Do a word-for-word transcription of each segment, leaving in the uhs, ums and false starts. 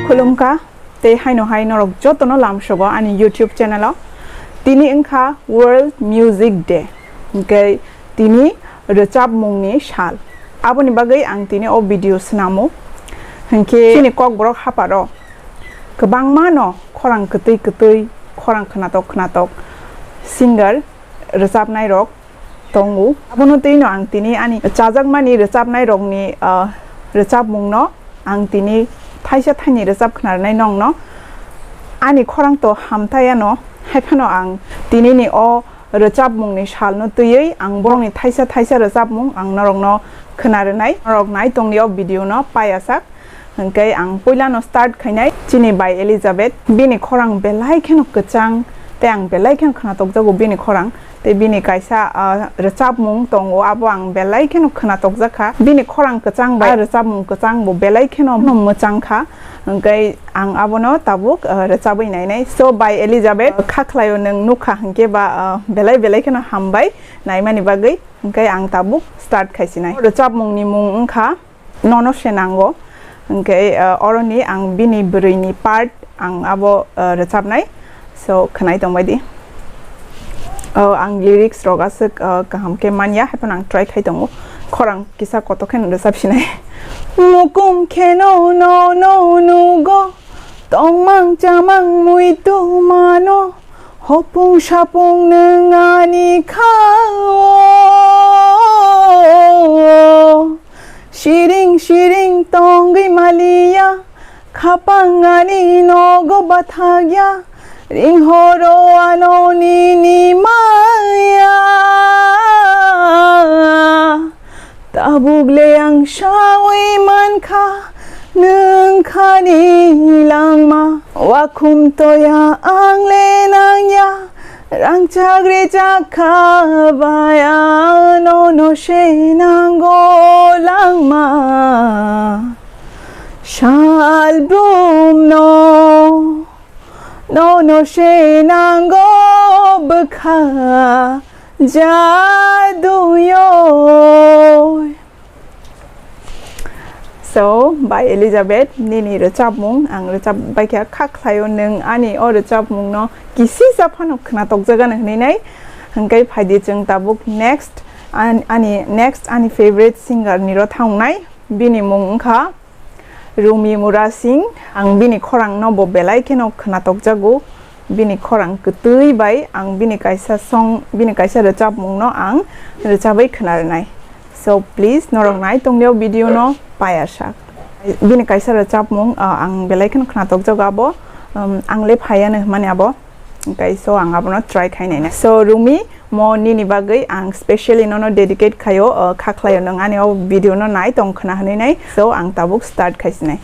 Khulumkha, tei haino hai norok jotono lamsogo ani YouTube channel o. Tini wngkha World Music Day, hwnkhe tini rwchapmungni sal. Aboni bagwi ang tini o video swnamo. Hwnkhe chini Kokborok hapharo kwbangma no khorang kwtwi kwtwi, khorang khwnatok khwnatok singer rwchapnai rok tongo. Abono twi no ang tini ani chajakmani rwchapnai rokni, ah, rwchapmung no ang tini thaisa thaini rwchap khwnarnai nongno. Ani khorang to hamtaiya no, hai phano ang tini ni o rwchapmungni salno twiwi ang borokni thaisa thaisa rwchapmung ang norokno khwnarwnai. Norok nai tongdi o video no paiyasak. Hwnkhe ang puilano start khainai chini bai Elizabeth. Bini khorang belai kheno kwchang tei ang belai kheno khwnatokjago bini khorang. Tei bini kaisa, ah, rwchapmung tongo, abo ang belai kheno khwnatokjakha. Bini khorang kwchang bai rwchapmung kwchang bo belai kheno mwchangkha. Hwnkhe ang abono tabuk, ah, rwchabwi nainai. So, bai Elizabeth, ah, kha khlaio nwng nukha hwnkhe ba, ah, belai belai kheno hambai naimani bagwi. Hwnkhe ang tabuk start khaisinai. Rwchapmungni mung wngkha Nono Se Nango. Hwnkhe, ah, oroni ang bini bwrwini part ang abo, ah, rwchapnai. So, khwnai tongbaidi. Oh, ang lyrics rok aswk, ah, kaham khe manya, hai phano ang try khai tongo. Khorang kisa kotor khe rwchap sinai. Mukum kheno nono nugo, tongmang chamang muitu mano, hopung sapung nwng ani khao. Siring siring tongwi maliya, khapang ani nogo bathakya, ring horo ano nini maya. Tabuk le ang sawi mankha, nwng khani langma. Wakhum toya ang le nangya, rangchak rejak kha baya, nono se nango langma. Salbrum no, nono se nango bwkha jaduyoi. So, bai Elizabeth, nini rwchapmung, ang rwchap baikha kha khlaio, nwng ani o rwchapmungno kisisa phano khwnatokjagano hwnwi nai. Hwnkhe phaidi chwng tabuk next, an-, ani next, ani favorite singer niro thangnai. Bini mung wngkha Rumi Mura Singh. Ang bini khorangno bo belai kheno khwnatokjago. Bini khorang kwtwi bai ang bini kaisa song, bini kaisa rwchapmungno ang rwchabwi khwnarwnai. So, please, norok nai tongdi o video no paiyasak. Bini kaisa rwchapmung, ah, ang belai kheno khwnatokjago abo, um, ang le phaiya no hwnmani abo. Hwnkhe so ang abono try khai nainai. So, Rumi, mo nini bagwi ang specially nono dedicate khaio, uh, kha khlaio nwng ani o video no nai tong khna hwnwi nai. So, ang tabuk start khaisinai.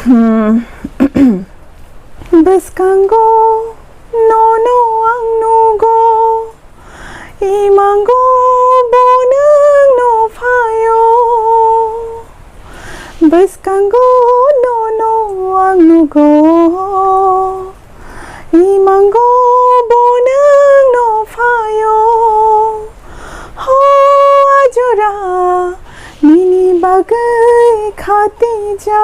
Hmm. Bwskango nono ang nugo, imango bo nwngno phaio. Bwskango nono ang nugo, imango bo nwngno phaio. Ho ajora nini bagwi khatijak,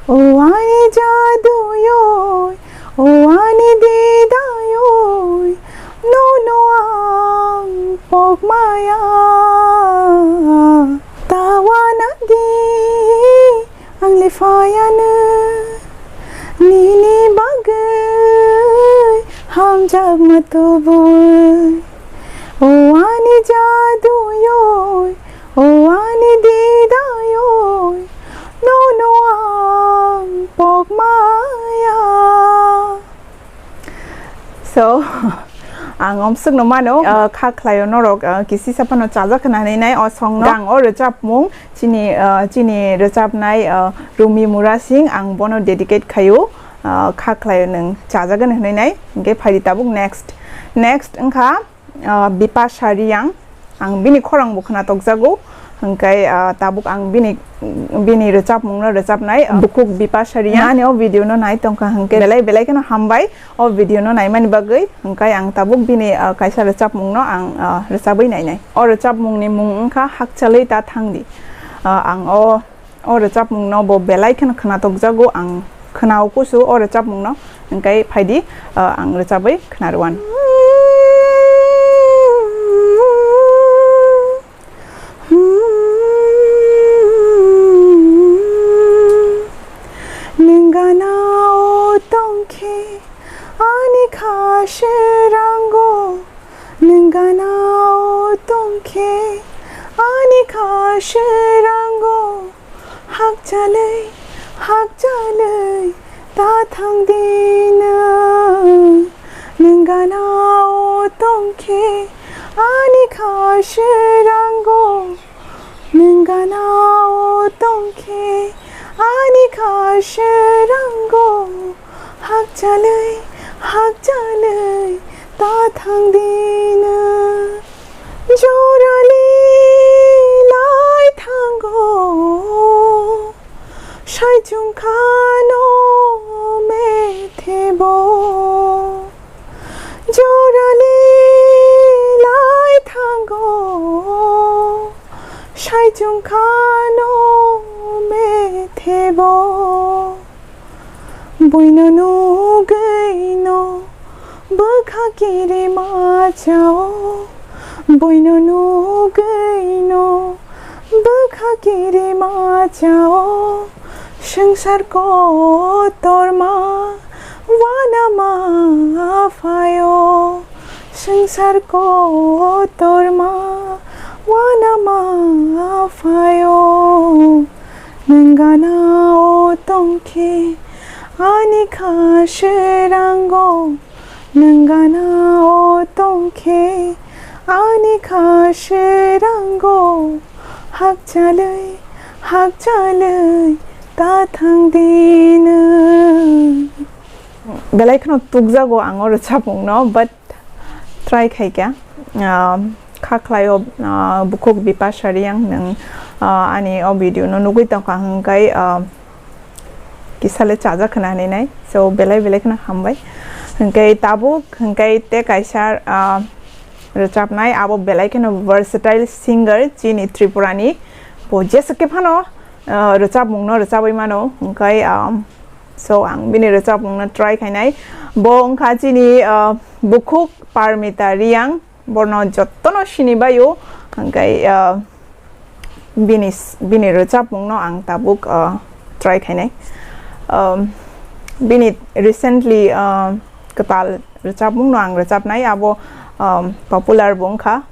o ani jaduyoi, o ani didayoi, nono ang pokmaya. Tawana di ang le phaiya no, nini bagwi hamjakma tubui. O ani jaduyoi, o ani didayoi, nono ang pokmaya. So, ang omswkno mano, uh, kha khlaio norok, uh, kisisa phano chajak khna hwnwi nai o songno. Ang o rwchapmung chini, uh, chini rwchapnai, uh, Rumi Mura Singh, ang bono dedicate khaio, uh, kha khlaio nwng chajagani hwnwi nai. Hwnkhe phaidi tabuk next. Next wngkha, ah, Bipasha Reang. Ang bini khorang bo khna tokjago. Hwnkhe, ah, tabuk ang bini, bini rwchapmung no rwchapnai, ah, bukhuk Bipasha Reang. Ani o video no nai tongkha hwnkhe belai belai kheno hambai o video no naimani bagwi. Hwnkhe ang tabuk bini, ah, kaisa rwchapmung no ang, ah, rwchabwi nainai. O rwchapmung ni mung wngkha Hakchalwi Ta Thangdi. Ah, ang o o rwchapmungno bo belai kheno khwnatok jago, ang khwnao kusu o rwchapmungno, hwnkhe phaidi, ah, ang rwchabwi khwnarwan. Nwng gana o tongkhe ani kha swrango, nwng gana o tongkhe ani kha swrango, hakchalwi, hakchalwi ta thangdi nwng. Nwng gana o tongkhe ani kha swrango, nwng gana o tongkhe ani kha swrango, hakchalwi, hakchalwi ta thangdi nwng. Jorali lai thango, saichung khano methebo. Jorali lai thango, saichung khano methebo. Buino nugwino bwkha kiri machao, buino nugwino bwkha kiri machao, swngchar kotorma wanama phaio, swngchar kotorma wanama phaio. Nwng gana o tongkhe ani kha swrango, nwng gana o tongkhe ani kha swrango, hakchalwi, hakchalwi ta thangdi nwng. Belai kheno tukjago ang o rwchapmungno, but try khaikha. Ah, kha khlaio, ah, bukhuk Bipasha Reang, nwng, ah, ani o video no nugwi tongkha hwnkhe, ah, kisale chajak khna hinwi nai. So, belai belai kheno hambai. Hwnkhe tabuk, hwnkhe te kaisa, ah, rwchapnai, abo belai kheno versatile singer chini Tripura ni. Bo jeswk khe phano, ah, rwchapmungno rwchabwi mano. Hwnkhe, ah, So, ang bini rwchapmungno try khainai. Bo wngkha chini, ah, bukhuk Parmita Reang. Bono jottono sini baio. Hwnkhe, ah, bini s-, bini rwchapmungno ang tabuk, ah, try khainai. Um, bini recently, ah, kwtal rwchapmungno ang rwchapnai. Abo, um, popular bo wngkha.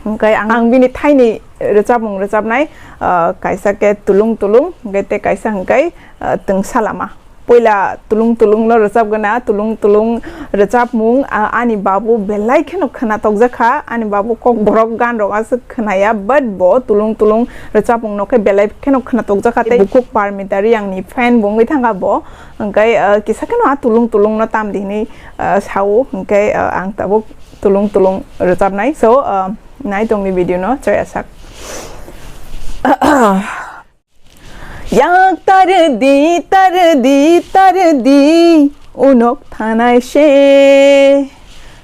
Hwnkhe ang, ang bini thaini rwchapmung rwchapnai, ah, kaisa khe Tulung Tulung, hwnkhe tei kaisa hwnkhe, ah, Twngsa Lama. Puila Tulung Tulung no rwchapgwna, Tulung Tulung rwchapmung, ah, ani babu belai kheno khwnatok jakha, ani babu kokborok gan rok aswk khwnaya, but bo Tulung Tulung rwchapmung no khe belai kheno khwnatok jakha, tei bukhuk Parmita Reang ni fan bo wngwi thangkha bo, hwnkhe, ah, kisa kheno a Tulung Tulung no tamdi hinwi, ah, sao, hwnkhe, ah, ang tabuk Tulung Tulung rwchapnai. So, uh, nai tongni video no chaya sak. Yak tar di, tar di, tar di, unok thanai se.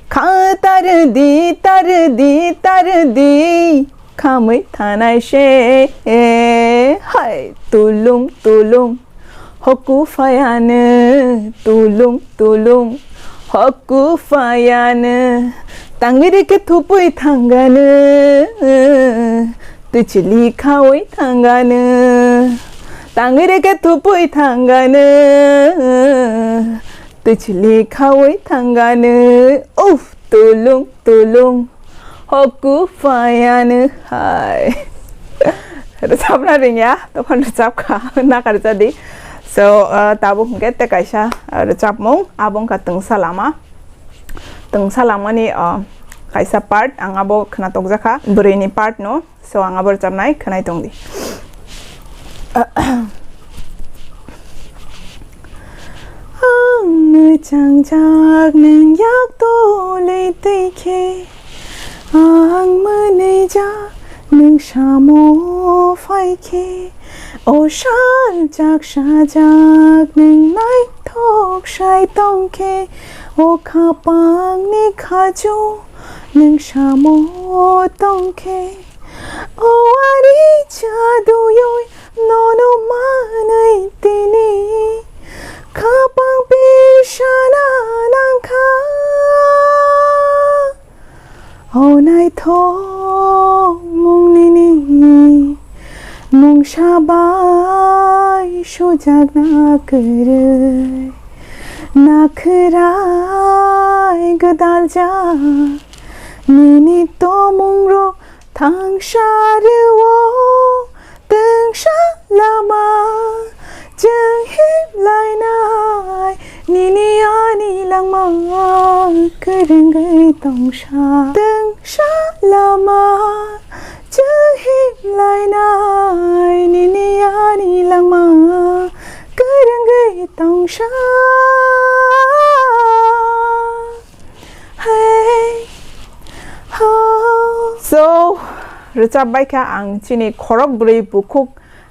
Kha tar di, tar di, tar di, khamwi thanai se. Hai, tulung, tulung. Hoku phaiyanw tulung tulung, hoku phaiyanw. Tangwi rikhe thupui thanganw, twichili khaui thanganw. Tangwi rikhe thupui thanganw, twichili khaui thanganw. Uff, tulung tulung. Hoku phaiyanw hai. Rwchapna ringya, tokon rwchapkha, nakarjadi. So, uh, tabuk hwnkhe tei kaisa, uh, rwchapmung, abo wngkha Twngsa Lama. Twngsa Lamani, uh, kaisa part, ang abo khwnatokjakha, bwrwini part no. So, ang abo rwchapnai khwnai tongdi. Ang mwchangjak nwng yak tolwi twi khe, ang mwnwijak nwng samo phai khe, o saljak sajak nwng naithok sai tong khe, o khapangni khaju nwng samo tong khe. O ari cha duyoi Tongsa bai sujakna kwrwi nakhwrai gwdaljak nini tomungrok thangsa rwo tongsa lama chwng himlainai nini ani langma kwrwngwi tongsa tongsa lama chwng himlainai nini ani langma kwrwngwi tongsa. Hey, ho. So, rwchap baikha ang chini khorok bwrwi bukhuk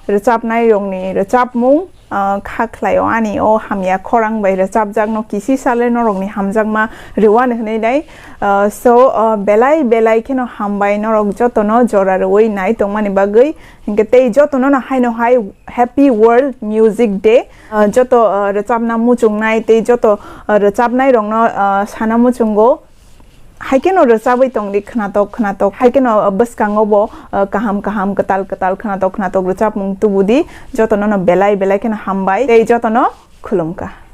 rwchapnairokni rwchapmung, ah, kha khlaio ani o hamya khorang bai rwchapjakno kisi sale norokni hamjakma rwani hwnwi nai. Ah, so, ah, belai belai kheno hambai norok jotono jora rwui nai tongmani bagwi. Hinkhe tei jotono no haino hai Happy World Music Day. Ah, joto, ah, rwchapna muchungnai tei joto, ah, rwchapnairokno, ah, sana muchungo. Hai kheno rwchabwi tongdi khwnatok khwnatok. Hai kheno, ah, bwskango bo, ah, kaham kaham, kwtal kwtal, khwnatok khwnatok rwchapmung tubudi. Jotono no belai belai kheno hambai tei jotono khulumkha.